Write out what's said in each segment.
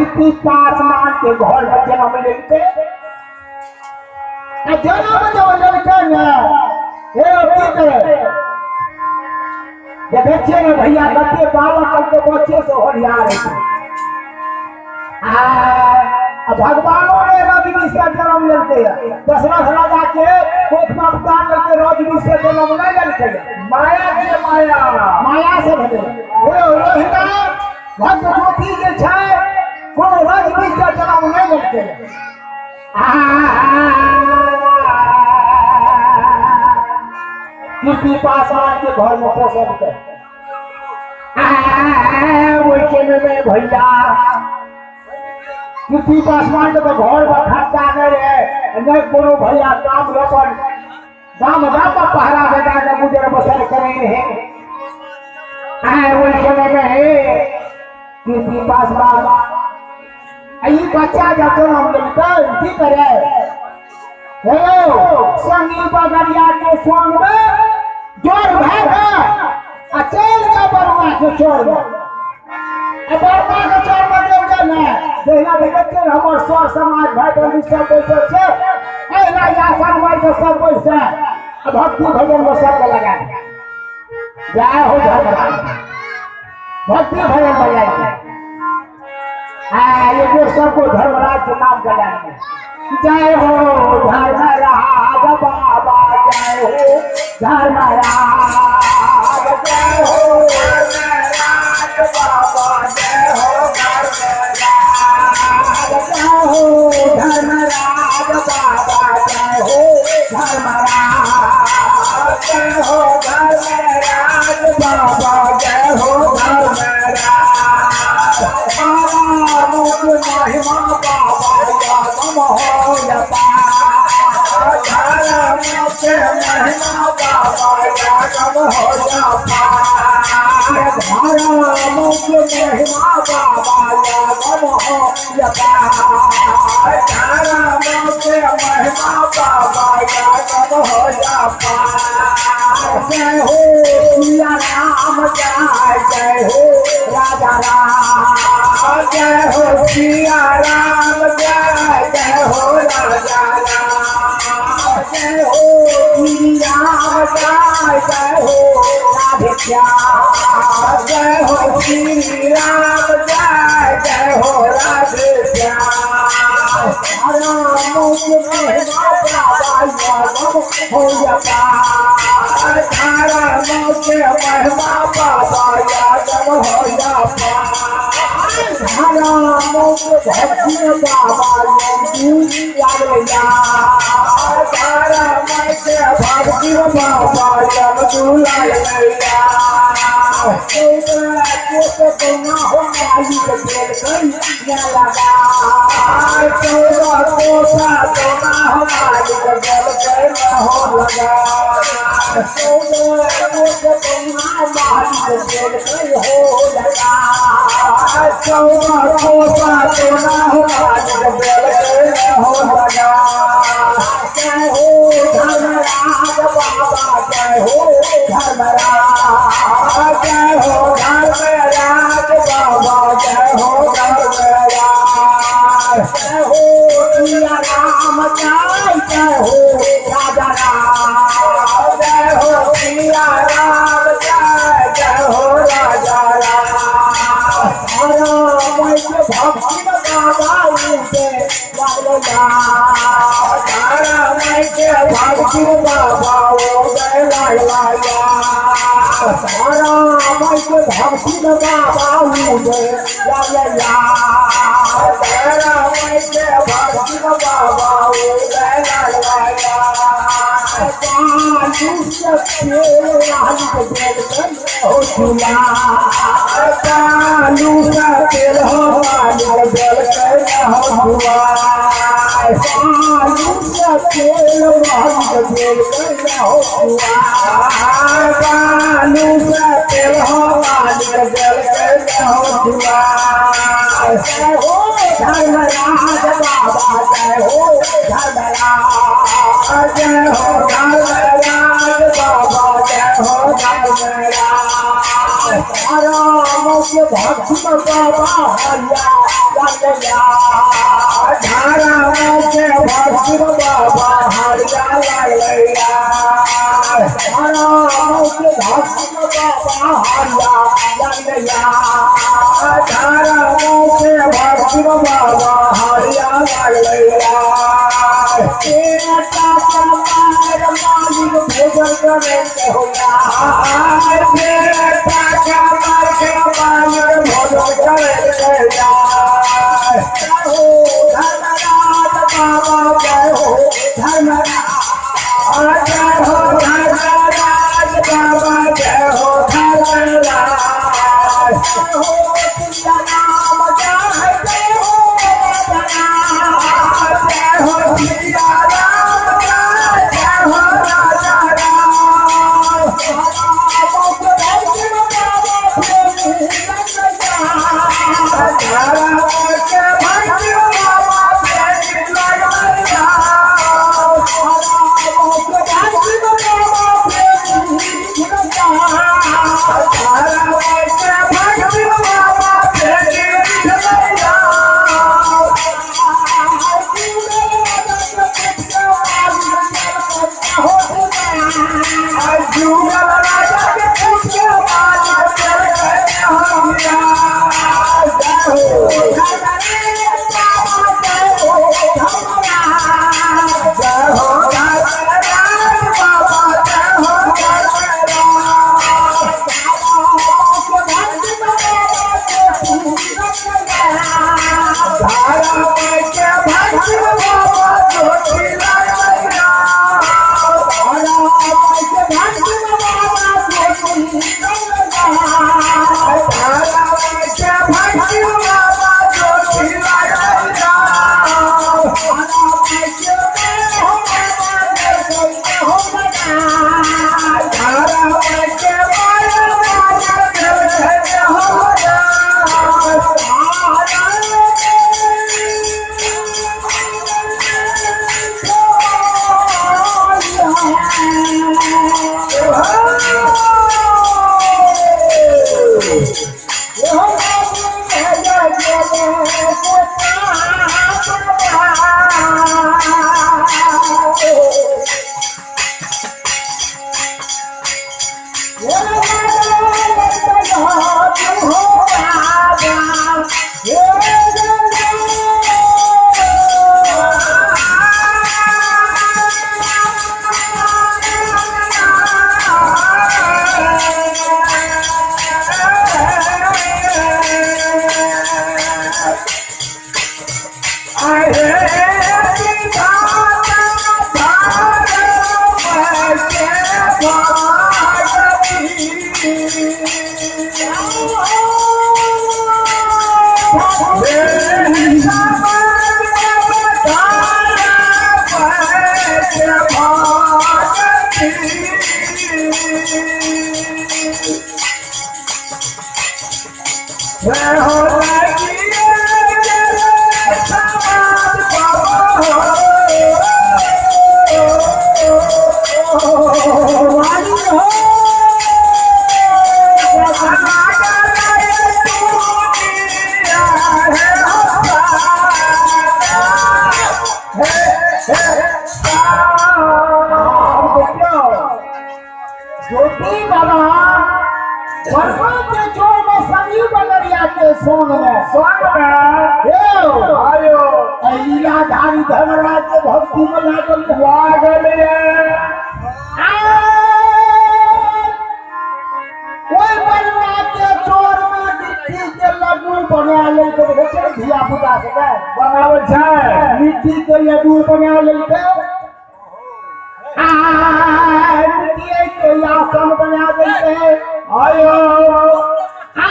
कीर्ति पासवान के घर में जन्म लेलकै। आ जन्म जब लेलकै ने, हे की करे देखै छियै ने भैया, कते बालक के बच्चे से होशियार है। आ भगवानो ने रजनी से जन्म लेलकै। दशरथ राजा के कोख में अवतार लेलकै, रजनी से जन्म नहीं लेलकै, माया के माया माया से भेलै। ओ रोहिणा भक्त ज्योति जे छै कोनो रजनी से जन्म नहीं लेलकै। कीर्ति पासवान के घर में पोसलकै। ओहि समय में भैया कीर्ति पासवान के तो घर पर खर्चा नहीं रहे, नहीं कोनो भैया काम अपन गाम गाम पर पहरा लगा के गुजर बसर करे रहे। ओहि समय में कीर्ति पासवान ई बच्चा जब जन्म लेलकै की करे, हे संगी बगरिया के संग में जोर भए के आ चलि जा बरुआ के चोर में। आ बरुआ के चोर में गेल जा ने, जहिना देखै छियै हमर सर समाज भाई बंधु सब बैसल छै, एहिना आसन मारि के सब बैसल आ भक्ति भजन में सबके लगा दे। जय हो धर्मराज, भक्ति भजन बजाय। ये बेर सबको धर्मराज के नाम गला। जय हो धर्मराज बाबा, जय हो धर्मराज, जय हो धर्मराज बाबा, जय हो धर्मराज, जय हो धर्मराज बाबा, जय हो धर्मराज, जय हो धर्मराज बाबा, जय हो धर्मराज। महिमा बाबा यादम हो अपार, धर्म के महिमा बाबा यादम हो अपार, धर्म के महिमा बाबा यादम हो अपार, धर्म के महिमा बाबा यादम हो अपार। जय हो सिया राम जय, जय हो राजा राम, जय हो सिया राम जय, जय हो राजा राम, जय हो श्री राम जय, जय हो राधे श्याम, जय हो श्री राम जय, जय हो राधे श्याम। राम के महिमा बाबा यादव हो अपार, धर्म के महिमा बाबा यादव हो अपार, धर्म के भक्ति बाबा यादव, धर्म के भक्ति बाबा यादव लागलैया। हो मालिक देल कई लगा, 14 कोसा दोना हो मालिक देल कई हो लगा, 14 कोसा दोना मालिक देल कई हो लगा, 14 कोसा दोना हो मालिक देल कई हो लगा। जय हो धर्मराज बाबा, जय हो धर्मराज, जय हो धर्मराज बाबा, जय हो धर्मराज, जय हो सिया राम जय, जय हो राजा राम, जय हो सिया राम जय, जय हो राजा राम। धर्म के भक्ति बाबा उनके लागलैया, धर्म के भक्ति बाबा उदय लागलैया, धर्म के भक्ति बाबा उदय लागलैया, धर्म के भक्ति बाबा उदय लागलैया। बालू से तेल मालिक देल हो चुला, बालू से तेल हो मालिक देल हो चुला, बालू से तेल मालिक देल हो चुला, बालू से तेल हो मालिक देल हो चुला। जय हो धर्मराज बाबा, जय हो धर्मराज, जय हो धर्मराज बाबा, जय हो धर्मराज। धर्म के के भक्ति में बाबा हरिया लगैया। धारा के भक्ति में बाबा हरिया लगैया। धारा के भक्ति में बाबा हरिया लगैया। धारा के भक्ति में बाबा हरिया लगैया। बेटा कमार मालिक भोजन करे के होला। बेटा कमार के मालिक भोजन करे के होला। जय हो धर्मराज बाबा, जय हो धर्मराज, जय हो धर्मराज बाबा, जय हो धर्मराज, जय हो सिया राम, जय जय हो राजा, जय हो सिया राम, जय हो राजा राम। ज्योति बाबा बरसात के जोर में संगी बगरिया के सोन में आयो लीलाधारी धर्मराज के भक्ति में लागल लागल ओहि बरुआ के चोर में मिट्टी के लड्डू बना लेलकै। देखै छै धिया पुता सबके बनाबै छै मिट्टी के लड्डू बना लेलकै, आ मिट्टी के आसन बना देलकै। आयो आ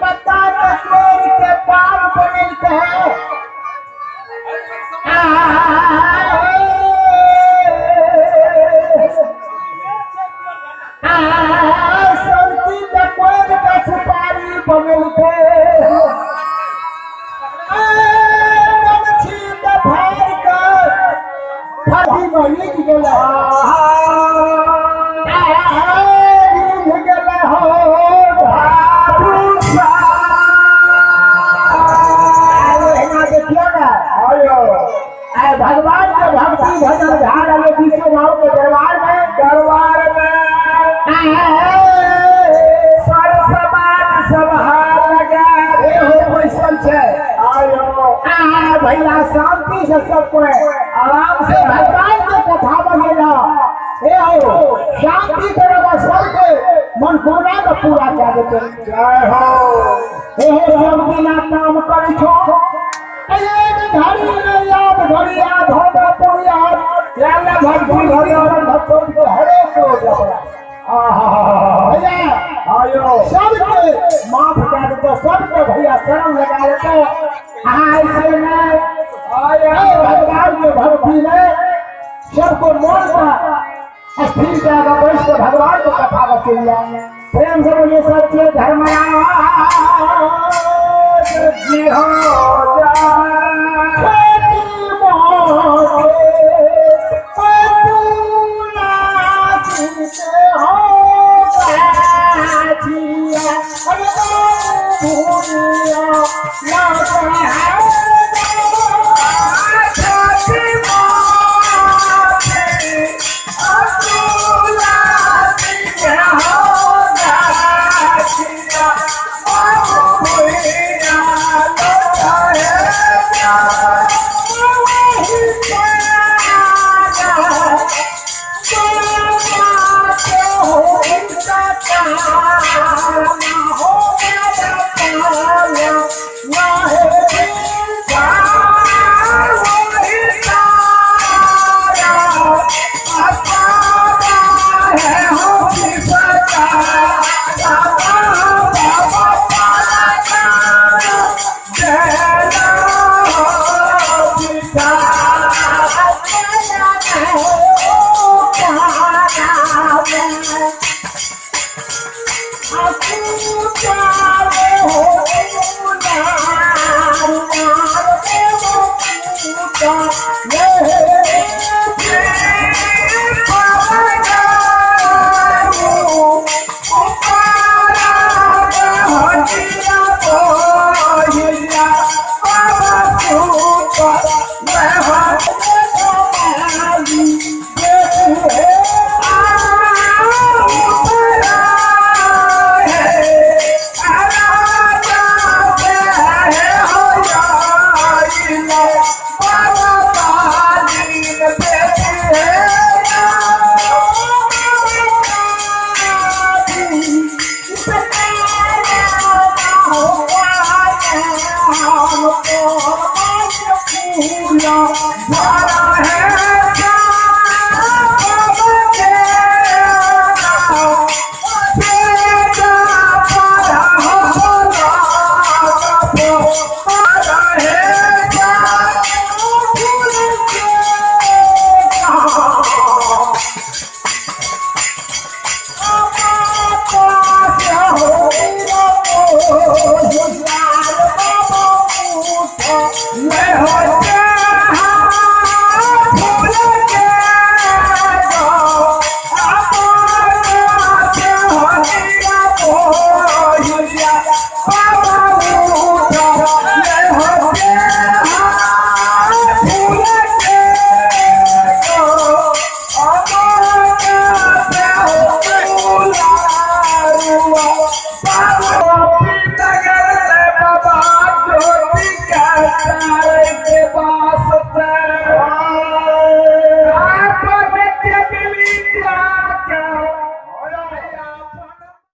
पत्ता के तोड़ के पार बनेलकै। आ सरकी के कोड़ के सुपारी बनेलकै। आ गमछी के फाड़ के फड़ी में लीक गेलै, लीक गेलै हो। शांति से सब कोई आराम से भगवान के कथा बजेला। हे हो शांति से रवा सबके मन कोना के पूरा कर देते। जय हो। हे हो सब बिना काम करे छो, एक घड़ी नहीं याद घड़ी याद हो ना पूरी याद चल भक्ति हरे हरे भक्तों को हरे को आहा भैया आयो सबके माफ कर देते, सबके भैया शरण लगा लेते। ऐसे नहीं आयो भगवान के भक्ति में सबको मन का स्थिर जाएगा, बैठ के भगवान को कथा बतैया। प्रेम से बोलिए सच्चे धर्म जी हो जा।